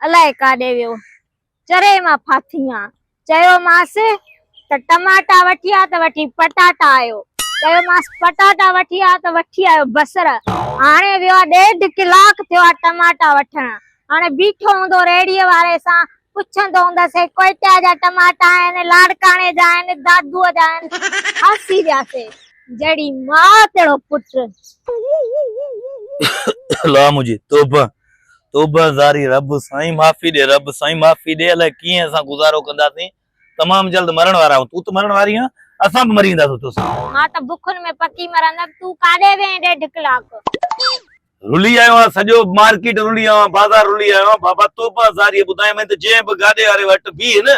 الائي ڪاڏي ويو. چري مان ڦاٿي آن. چيومانس ته ٽماٽا وٺي آ ته وٺي پٽاٽا آيو. چيومانس پٽاٽا وٺي آ ته وٺي آيو بصر. هاڻي ويو آ ڏيڍ ڪلاڪ ٿيو آ ٽماٽا وٺڻ. هاڻي بيٺو هوندو ريڙهيء واري سان پڇندو هوندس هي ڪوئٽا جا ٽماٽا آهن، لاڙڪاڻي جا آهن، دادوء جا آهن. ڦاسي وياسي. جهڙي ماء تهڙو پٽ. الله منهنجي توبه توبه زاري رب سائين معافي ڏي رب سائين معافي ڏي الائي ڪيئن اسان گذارو ڪنداسين تمام جلد مرڻ وارا آهيون تون ته مرڻ واري آهين اسان به مري وينداسون توسان. مان ته بکن ۾ پڪي مرندم تون ڪاڏي وئين ڏيڍ ڪلاڪ. رلي آيو آهيان سڄو مارڪيٽ رلي آيو آهيان بازار رلي آيو آهيان بابا توبه زاري ٻڌايم ته جنهن به گاڏي واري وٽ بيهه نه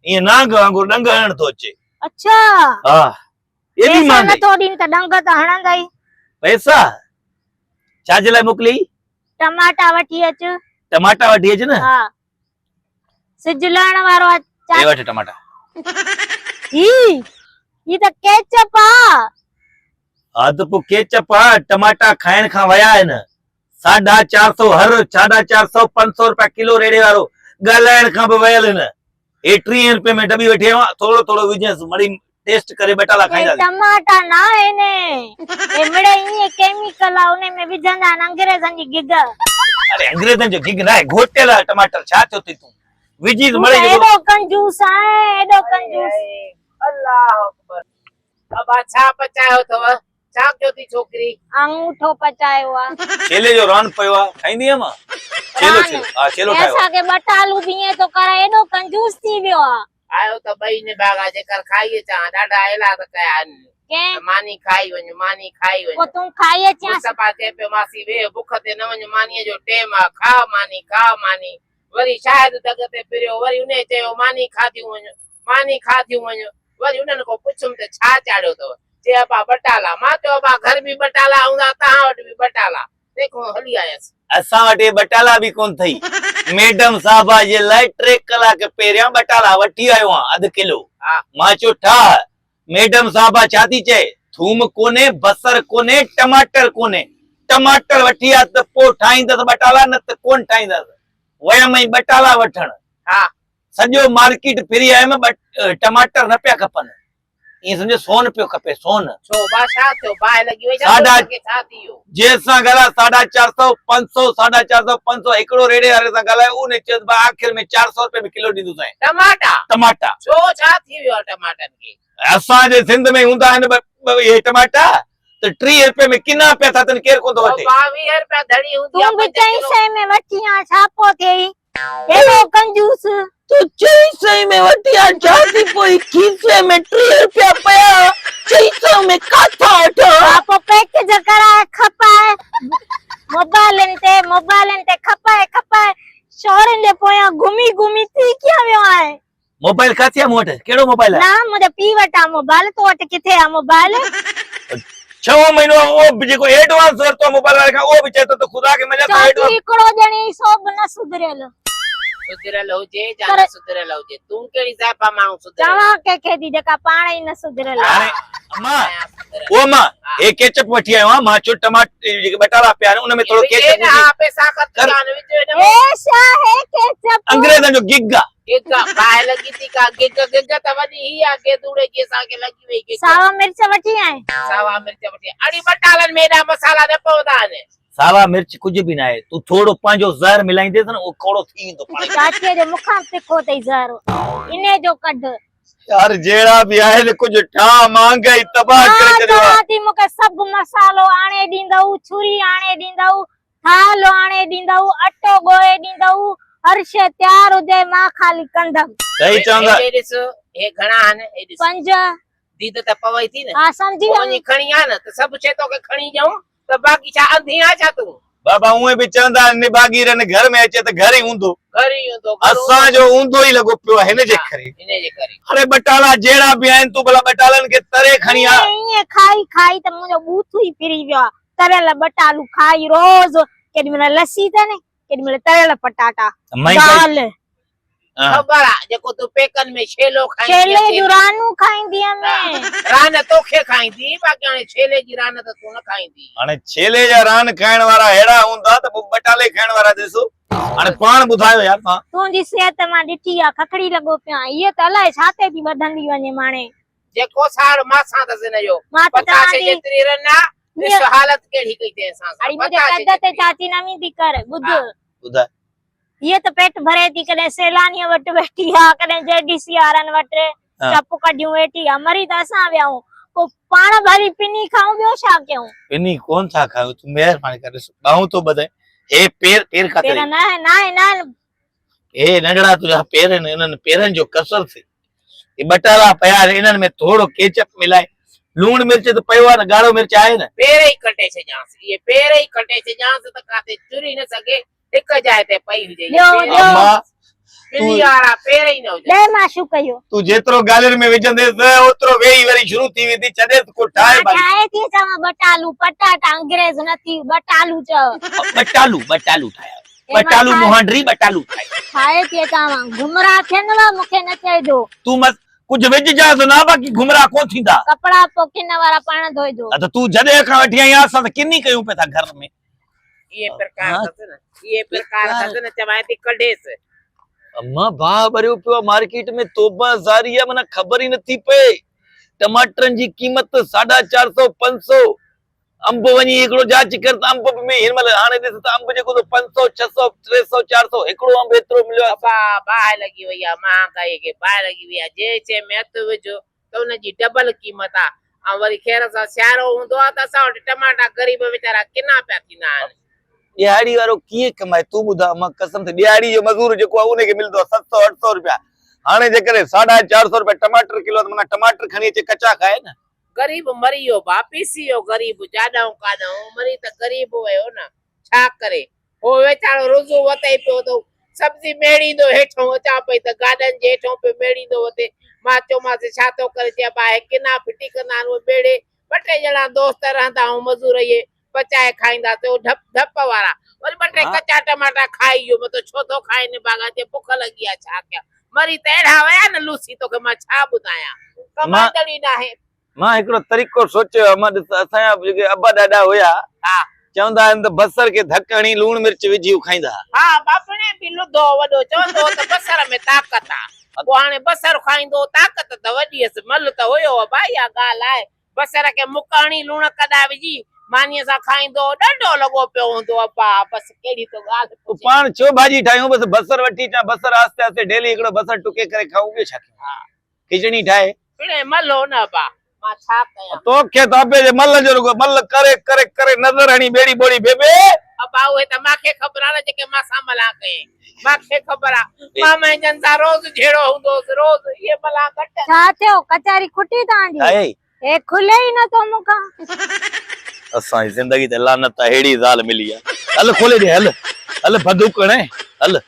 ائين نانگ وانگر ڏنگ هڻڻ ٿو اچي. اڇا. ها ايڏي پئسا مهانگائي. نٿو ڏين ته ڏنگ ته هڻندئي. پئسا ڇا جي لاء موڪليئي؟ ٽماٽا وٺي اچ. ٽماٽا وٺي اچ نه. ها سج لهڻ وارو آ. هي وٺ ٽماٽا. هي هي ته ڪيچپ آ. ها ته پوء ڪيچپ آ. ٽماٽا کائڻ کان ويا آهن. ساڍا چار سو هر ساڍا چار سو پنج سو روپيا ڪلو ريڙهي وارو ڳالهائڻ کان به ويل هن. هي ٽيهين روپين ۾ ڊٻي وٺي آيو آهيان ٿورو ٿورو وجهينس مڙئي ٽيسٽ ڪري ٻه ٽالا هي کائينداسين. ٽماٽا نه آهن هي مڙئي ائين ڪيميڪل آ انهي ۾ وجهندا آهن انگريزن جي گگ. اڙي انگريزن جو گگ ناهي گهوٽيل آهي ٽماٽر ڇا ٿيو اٿئي تون وجهيس تون ته مڙئي جيڪو ايڏو ڪنجوس آهين ايڏو ڪنجوس. الله اڪبر ابا ڇا پچايو اٿو ڇا ڪيو ٿي ڇوڪري؟ آڱوٺو پچايو آ. ڇيلي جو ران پيو آ کائيندينء مان؟ ڇيلو ران؟ ڇيلو ها ڇيلو ٺاهيو آ. اسان کي ٻٽالو به ائين ٿو ڪرائي ايڏو ڪنجوس ٿي ويو آ. آيو ته ٻئي نڀاڳا جيڪر کائي اچان ها ڏاڍا ايلاز ڪيا آهن ڪنهن؟ ته ماني کائي وڃ ماني کائي وڃ. پوء تون کائي اچيانس. مصطفيٰ چئي پيو ماسي ويهه بک تي نه وڃ مانيء جو ٽيم آ کاء ماني کاء ماني وري شاهد دڳ تي ڦريو وري انهي چيو ماني کاڌيون وڃ ماني کاڌيون وڃ وري انهن کان پڇيم ته ڇا چاڙهيو اٿو؟ چي ابا ٻٽالا. مان چيو ابا گهر به ٻٽالا هوندا توهان وٽ به ٻٽالا. تنهن کان هلي آيس. اسان وٽ اهي ٻٽالا به ڪونه اٿئي. ميڊم صاحبه جي لاء ٽي ڪلاڪ پهريان ٻٽالا وٺي آيو آهيان اڌ ڪلو. مان چيو ٺاهه. ميڊم صاحبه ڇا ٿي چئي؟ ٿوم ڪونهي، بصر ڪونهي، ٽماٽر ڪونهي. ٽماٽر وٺي آ ته پوء ٺاهيندس ٻٽالا نه ته ڪونه ٺاهيندس. ويم ۽ ٻٽالا وٺڻ. سڄو مارڪيٽ ڦري آيم ٻه ٽماٽر نه پيا کپن ائين سمجهه سون پيو کپي سون. ڇو با ڇا ٿيو باهه لڳي وئي ڇا ساڍا دوستن کي ڇا ٿي ويو. جنهن سان ڳالهايو ساڍا چار سئو پنج سئو ساڍا چار سئو پنج سئو هڪڙو ريڙهي واري سان ڳالهايو ان چيس با آخر ۾ چار سئو روپيه ۾ ڪلو ڏيندوسانء ٽماٽا ٽماٽا. ڇو ڇا ٿي ويو آهي ٽماٽن کي. اسان جي سنڌ ۾ هوندا آهن ٻه اهي ٽماٽا ته 30 روپيه ۾ ڪنا پيا ٿا تن ڪير ڪونه ٿو وٺي. 22 روپيا ڌڙي هوندي آ تون به پنج چئين ڪلو. سئين ۾ وٺي آ ڇا پو ٿئي ايڏو ڪنجوس. تون چئين سئين ۾ وٺي آ ڇا ٿي پوئي کيسي ۾ 30 روپيا پيا چئين سئو ۾ ڪاٿان وٺان. ها پو پيڪيج ڪرائي کپائي موبائلن تي موبائلن تي کپائي کپائي شورن جي پويان گهمي گهمي ٿي ڪيئن ويو آهين. موبائل ڪاٿي آ مون وٽ ڪهڙو موبائل آ؟ نه منهنجي پيء وٽ آ موبائل تو وٽ ڪٿي آ موبائل؟ ڇهون مهينو آ اهو به جيڪو ايڊوانس ورتو آ موبائل واري کان اهو به چئي ٿو ته خدا کي مڃان ته چوٿين ايڊوانس هڪڙو ڄڻي سو به نه سڌريل. سڌريل هجي يا نه سڌريل هجي تون ڪهڙي زائفا ماڻهو سڌريل. چوان ڪنهن کي ٿي جيڪا پاڻ ئي نه سڌريل آ. هاڻي اما او اما هي ڪيچپ وٺي آيو آهيان مان چيو ٽماٽر جيڪي ٻٽالا پيا آهن ان ۾ ٿورو ڪيچپ وجهي پئسا خرچ ڪر. ڪان وجهه هن ۾. هي ڇا هي ڪيچپ. انگريزن جو گگ آ. گگ آ باهه لڳي ٿي ڪا گگ گگ ته وڏي هي آ گيدوڙي جي اسان کي لڳي وئي گگ. ساوا مرچ وٺي آئين. ساوا مرچ وٺي اڙي ٻٽالن ۾ ايڏا مصالحا نه پوندا آهن. ساوا مرچ ڪجهه به ناهي تون ٿورو پنهنجو زهر ملائينديس نه اهو ڪوڙو ٿي ويندو پاڻ ئي. چاچيء جو مون کان به تکو اٿئي زهر انهي جو ڪڍ. يار جهڙا به آهن ڪجهه ٺاهه مهانگائي تباهه ڪري مان ڇڏيو آ. چوان ٿي مون کي سڀ مصالحو آڻي ڏيندؤ، ڇري آڻي ڏيندؤ، ٿالهه آڻي ڏيندؤ، اٽو ڳوهي ڏيندؤ، هر شيء تيار هجي مان خالي ڪندم. صحيح چوندا. هيڏي ڏس هي گهڻا آهن هي ڏس. پنج. ديد ته پوي ٿي نه. ها سمجهي پوء ويم. وڃي کڻي آ نه ته سڀ شيء توکي کڻي ڏيون ته باقي ڇا انڌي آ ڇا تون؟ بابا اونئن به چوندا آهن نڀاڳي رن گهر ۾ اچي ته گهر ئي اونڌو. گهر ئي اونڌو، گهر اونڌو. اسان جو اونڌو ئي لڳو پيو آهي هن جي ڪري. انهي جي ڪري. اڙي ٻٽالا جهڙا به آهن تون ڀلا ٻٽالن کي تري کڻي آ. ائين ائين کائي کائي ته منهنجو ٻوٿ ئي ڦري ويو آ. تريل ٻٽالو کائي روز ڪيڏي مهل لسي ته نه ڪيڏي مهل تريل پٽاٽا. مهنگائي دال. خبر آ جيڪو تون پيڪن ۾ ڇيلو کائيندي ڇيلي جون رانون کائيندي هئين. ران توکي کائيندي باقي هاڻي ڇيلي جي ران ته تون نه کائيندي. هاڻي ڇيلي جا ران کائڻ وارا اهڙا هوندا ته پوء ٻٽالي کائڻ وارا ڏسو. هاڻي پاڻ ٻڌايو يار توهان. تنهنجي صحت مان ڏٺي آ ککڙي لڳو پيو آهين. هيء ته الائي ڇا تي ٿي وڌندي وڃي ماڻي. جيڪو ساڙ ماسان اٿس هن جو. مان ته چوان پتاشي ٿي. جيتري رن آ ڏس حالت ڪهڙي ڪئي اٿئي اسان سان. اڙي منهنجي پتاشي قد تي جيتري. چاچي نه ويندي ڪر ٻڌ. ٻڌاء. هيء ته پيٽ ڀري ٿي، ڪڏهن سيلانيء وٽ ويٺي آ، ڪڏهن جي ڊي سي وارن وٽ چپ ڪڍيون ويٺي آ. مري ته اسان ويا آهيون، پوء پاڻ ڀلي پني کائون، ٻيو ڇا ڪيون؟ پني ڪونه ٿا کايون، تون مهرباني ڪر ڏس، ٻانهون ٿو ٻڌين، هي پير، پير ڪاٿي پير ناهن، ناهن، ناهن. هي ننڍڙا تنهنجا پير آهن، انهن پيرن جو ڪسر ٿئي. هي ٻٽالا پيا آهن، انهن ۾ ٿورو ڪيچپ ملائي، لوڻ مرچ ته پيو آهي نه، ڳاڙهو مرچ آهي نه؟ پير ئي ڪٽي ڇڏيانس، اهي پير ئي ڪٽي ڇڏيانس ته ڪاٿي چري نه سگهي، هڪ جاء تي پئي هجي. ڏيو ڏيو. اما ٻنهي وارا پير ئي نه هجن. ڏي معشوق اهو. تون جيترو ڳالهين ۾ وجهنديس اوترو ويهي وري شروع ٿي ويندي ڇڏيس ڪو ٺاهي مان ڀلي. ٺاهي ٿي اچان ٻٽالو پٽاٽا انگريز نه ٿي ٻٽالو چئو. ٻٽالو ٻٽالو ٺاهيا ٻٽالو مهانڊري ٻٽالو ٺاهي. ٺاهي ٿي اچان گمراهه ٿين وا مونکي نه چئجو. تون مس ڪجهه وجهجانس نه باقي گمراهه ڪونه ٿيندا. ڪپڙا پوء ڪن وارا پاڻ ڌوئجو. ها ته تون جڏهن کان وٺي آئين آهين اسان ته ڪني ڪيون پئي ٿا گهر ۾. اهي پرڪار اٿس نه اهي پرڪار اٿس نه چوانء ٿي ڪڍيس. اما باهه ٻريو پيو آ مارڪيٽ ۾ توبه زاري آ معنيٰ خبر ئي نٿي پئي ٽماٽرن جي قيمت ساڍا چار سو پنج سو انب وڃي هڪڙو جاچ ڪر ته انب به هن مهل هاڻي ڏس ته انب جيڪو ته پنج سو ڇهه سو ٽي سو چار سو هڪڙو انب ايترو مليو آ. ابا باهه لڳي وئي آ مهانگائي کي باهه لڳي وئي آ جنهن شيء ۾ هٿ وجهه ته ان جي ڊبل قيمت آ ۽ وري خير سان سيارو هوندو آ ته اسان وٽ ٽماٽا غريب ويچارا ڪنا پيا ٿيندا آهن. ڏهاڙي وارو ڪيئن ڪمائي تون ٻڌاء مان قسم ٿي ڏهاڙي جو مزور جيڪو آ ان کي ملندو آ ست سو اٺ سو روپيا هاڻي جيڪڏهن ساڍا چار سو روپيا ٽماٽر ڪلو آ ته معنيٰ ٽماٽر کڻي اچي ڪچا کائي نه. غريب مري ويو ڀا پيسي ويو غريب جاڏانهن ڪاڏانهن مري ته غريب ويو نه ڇا ڪري. هو ويچارو رزو وتئي پيو ته سبزي ميڙيندو هيٺئون اچان پئي ته گاڏن جي هيٺئون پيو ميڙيندو وتي. مان چيومانس ڇا ٿو ڪرين؟ چي ابا اهي ڪنا ڦٽي ڪندا آهن اهي ميڙي ٻه ٽي ڄڻا دوست رهندا هئون مزور اهي پچائي کائينداسين اهي ڍپ ڌپ وارا وري ٻه ٽي ڪچا ٽماٽا کائي ويو متو ڇو ٿو کائين نڀاڳا چي بک لڳي آهي ڇا ڪيان مري ته اهڙا ويا نه لوسي توکي مان ڇا ٻڌايان ڪمائيندڙ ئي ناهي. مان هڪڙو طريقو سوچيو آهي، مان ڏس اسان جا جيڪي ابا ڏاڏا هيا، چوندا آهن ته بصر کي ڌڪ هڻي لوڻ مرچ وجهي اهو کائيندا ها. ها ٻاپڻي به لڌو هو وڏو، چوندو هو ته بصر ۾ طاقت آ. پوء هاڻي بصر کائيندو هو، طاقت ته وڏي هيس، ملهه ته هيو ابا اها ڳالهه آهي. بصر کي مڪ هڻي لوڻ ڪڏا وجهي مانيء سان کائيندو هو، ڏاڍو لڳو پيو هوندو هو ابا بس ڪهڙي ٿو ڳالهه پوء پڇين. پاڻ ڇو ڀاڄي ٺاهيون، بس بصر وٺي اچان، بصر آهستي آهستي ڊيلي هڪڙو بصر ٽڪي ڪري کائون ٻيو ڇا ڪيون. کچڙي ٺاهي. پڻهين ملهه نه ابا، مان ڇا ڪيان. توکي ته ابي جي ملهه جو رڳو ملهه ڪري ڪري ڪري نظر هڻي ٻيڙي ٻوڙي بيبي. ابا اهي ته مانکي خبر آ نه جيڪي مان سان ملان ڪيائين. مانکي خبر آ. مان مهنجن سان روز جهيڙو هوندو هوس روز. اهي ملان گهٽ. ڇا ٿيو؟ ڪچهري کٽي توهان جي؟ ٺاهي. هي کلي ئي نه ٿو مون کان. اسان جي زندگي تي لعنت آ ههڙي زال ملي آ. هل کولي ڏي هل هل بندوق هڻي هل.